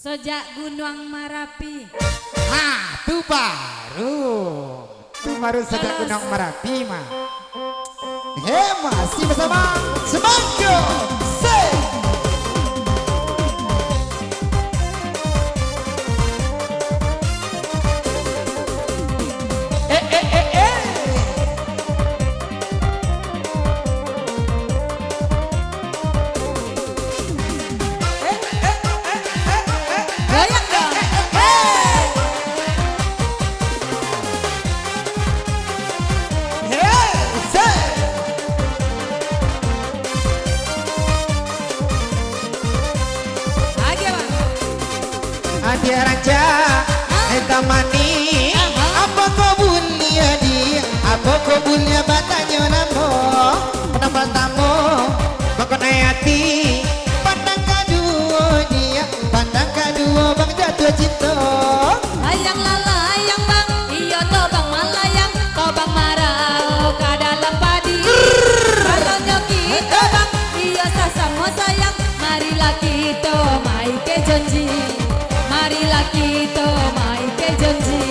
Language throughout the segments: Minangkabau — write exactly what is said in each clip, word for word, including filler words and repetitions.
Sojak Gunuang Marapi. Ha, tu baru. Tu baru sojak Gunuang Marapi mah. Hei, masih basamo Semangko. Se. Eh, eh, eh, eh. Goyang dong. Hei. Hei, se. Agiah, Bang. Adiak rancak, eh, tamani. Aha. Apo ko buliah, Diak? Apo ko buliah batanyo namo? Pandang partamo, mangkonai ati. Pandang kaduo, Diak. Pandang kaduo, Bang jatuah cinto. Layang lah layang, Bang. Iyo to, Bang, malayang. To, Bang, marau ka dalam padi. Kalau nyo kito, Bang, iyo sasamo sayang. Marilah kito maike janji, marilah kito maike janji.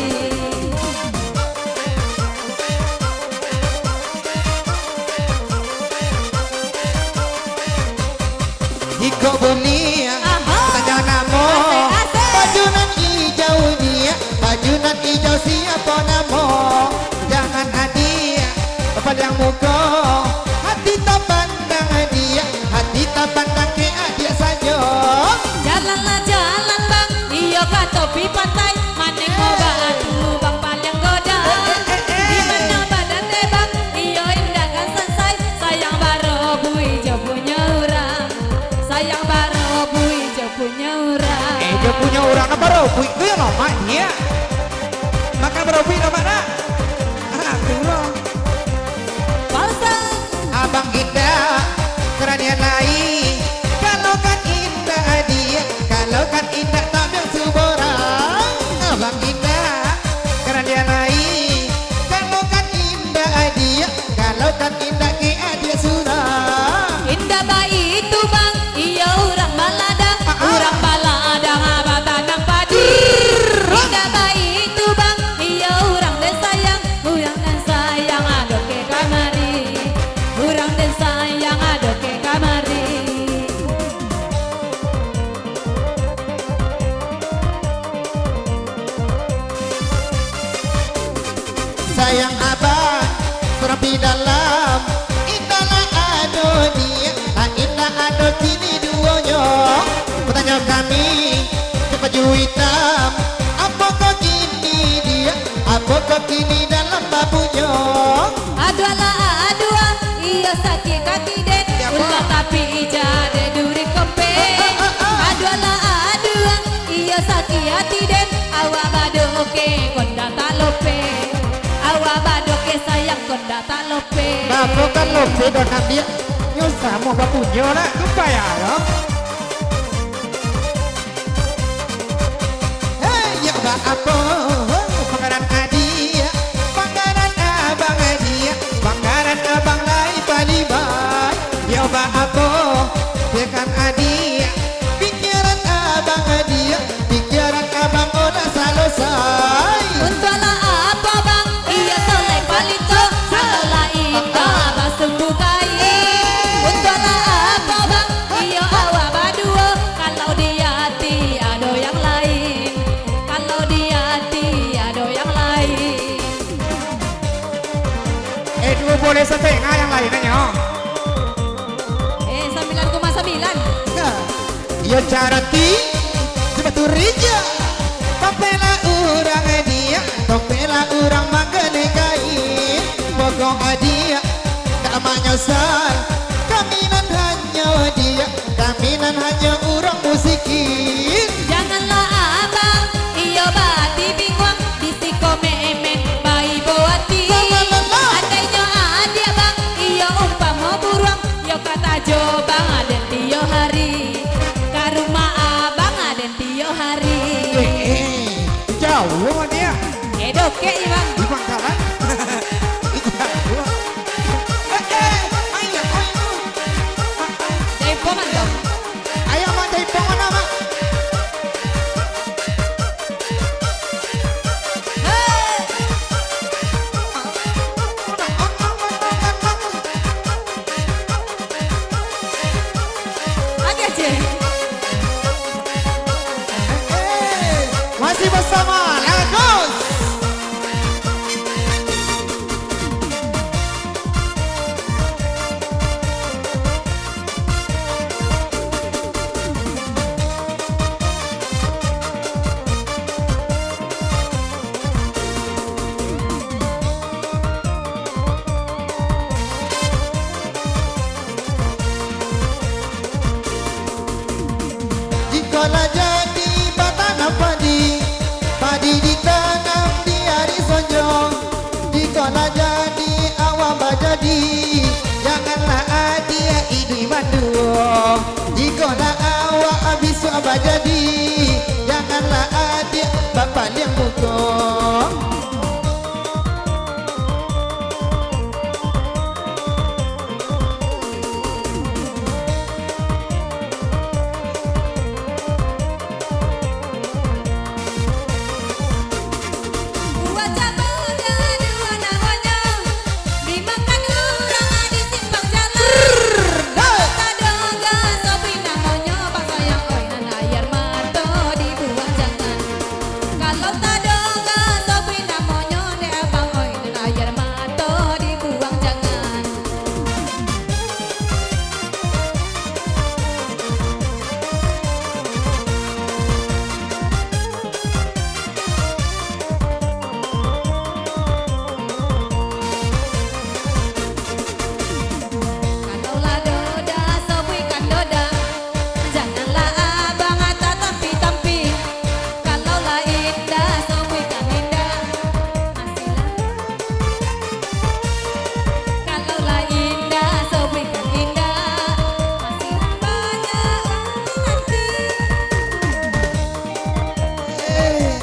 Iko buliah, aha, tanyo namo. Asik, asik. Baju nan ijau, Diak, baju nan ijau siapo namo? Jangan adiak bapaliang muko, hati tapandang, Diak, hati tapandang ka adiak sajo. Jalanlah jalan, Bang, iyo ka topi pantai, manengok batu, Bang, paliang goda. Eh, eh, eh, eh. Di mano badan dek Bang, iyo indak kan sansai, sayang barobui jo punyo urang, sayang barobui jo punyo urang. Eh, jo punyo urang nan barobui tu yo lamak, Diak. Makan barobui lamak, nak? Ah, tu lo. Pausa. Abang indak, karanian lai. Kalau kan indak, Diak, kalau kan indak, tabiang suborang. Abang indak, karanian lai. Kalau kan indak, Diak, kalau kan indak, ka adiak surang. Indak baitu, Bang, iyo urang baladang. Ah, ah. Urang baladang, ah, batanam padi. Indak baitu, Bang, iyo urang den sayang. Urang den sayang ado ke kamari, urang den sayang ado ke kamari. Sayang abang, surang pi dalam, indak lah ado, Diak, lah indak ado kini duonyo. Batanyo kami, jo baju itam, apo ko kini, Diak? Apo ko kini dalam babunyo? Aduah lah aduah, iyo sakik kaki den. Apo? Ulah tapi ija dek duri kopek. Ah, ah, ah, ah. Aduah lah aduah, iyo sakik ati den. Awak badoke kondak talope. Awak badoke sayang kondak talope. Bapo kan lope do nan, Diak? Nyo samo babunyo nak, tu payah lo. Hei, yo baapo? Panggaran adiak, panggaran abang adiak, panggaran abang lai palibai. Yo baapo? Pikiran adiak, pikiran abang adiak, pikiran abang oh lah salasai. Untuak lah apo, Bang? Iyo solai palito, kalau lah indak basumbu kain. Untuak lah apo, Bang? Iyo awak baduo, kalau di ati ado yang lain. Kalau di ati ado yang lain. Eh, duo boleh satangah yang lain, nyo. Eh, sambilan koma sambilan. Nah. Iyo carati, cubo turijo. Topela urang diak, topela urang manggaleh kain. Pokok adiak, dak manyasal. Kami nan hanyo diak, kami nan hanyo urang musikin. Janganlah abang, iyo baati binguang, di siko memen baibo ati. Andainyo adiak bang, iyo umpamo buruang, yo ka tajo bang aden tiok hari. Ka rumah abang aden tiok hari. Eh, eh, jauah mah diak. Eh, dokek, Bang. Di Pangkalan. Jauah. Eh, eh, ayo, ayo. Jaipongan, Bang. Ayo, Mak, jaipongan, Mak. Basamo Lagus. Jikok lah jadi batanam padi, padi ditanam di ari sonjo. Jikok lah jadi awak bajadi, janganlah adiak iduik manduo. Jikok lah awak bisuak bajadi, janganlah adiak bapaliang muko. Buah cabang jan dua namonyo, dimakan urang di simpang jalan. Kalau tadonga sobri namonyo, pasayang oi, nan aia mato dibuang jangan. Kalau tadonga sobri namonyo, dek abang oi, nan aia mato dibuang jangan. Kalau lah doda, sobuikan doda. Janganlah abang tatampi-tampi. Kalau lah indah, sobuikan indah. Masihlah. Kalau lah indah, sobuikan indah. Masihlah banyak nanti. Eh,